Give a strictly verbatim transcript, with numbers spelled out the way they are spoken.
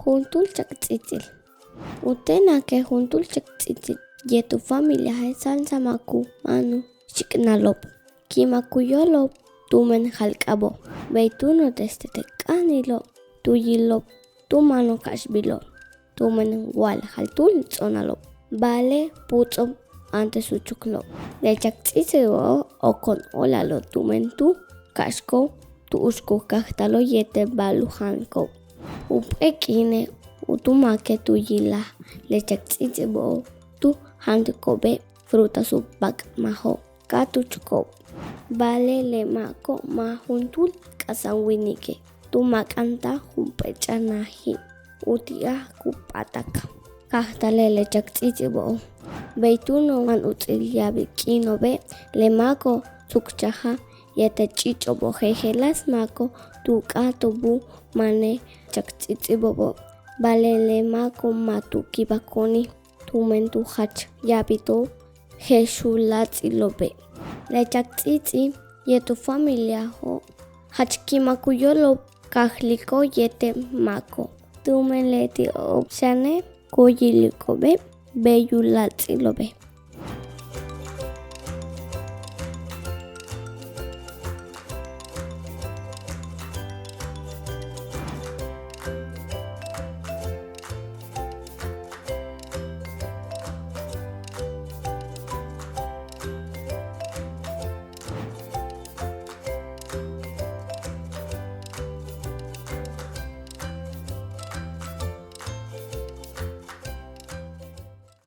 Juntúul chak ts'íits'il. U téenake' juntúul chak ts'íits'il yéet u familiaje' sáamsamak u máan u xik'inalo'ob. Ki'imak u yóolo'ob tumen jalk'abo'. Bey túuno' desde t k'áanilo' tu yilo'ob tu máan u kaxtbilo'. Tumen wal jal túul ts'o'onalo'ob. Ba'ale' puuts'o'ob antes u chuklo'ob. Le chak ts'íitsibo'ob oko'on óolalo' tumen tu kaxtko'ob tu'ux ku kajtalo'ob yéetel ba'al u jaanko'ob. Jump'éel k'iine' juntúul máake' tu yilaj le chak ts'íitsibo'ob tu jaantiko'obe' frutas u pak'majo'ob ka tuuchko'ob. Ba'ale' le máako' ma' juntúul k'asan wíinike' tu mak'antaj jump'éel ch'a'anaji' uti'al ku p'áatak kajtalil le chak ts'íitsibo'ob. Bey túuno' máan u ts'il ya'abil k'iino'obe' le máako' tsukchajal yéetel ch'i'ich'o'obo' jejeláas máako' tu k'áato'ob u máane' chak ts'íitsibo'obo'. Ba'ale' le máako' ma' tu kíibako'oni' tumen tu jach ya'abilto'ob je'ex u láas'tsilo'obe'. Le chak ts'íits'il yéet u familiajo' jach ki'imak u yóolo'ob kajliko'ob yéetel máako'ob tumen leti'o'ob xane' ku yiliko'obe' bey u láas'tsilo'obe'.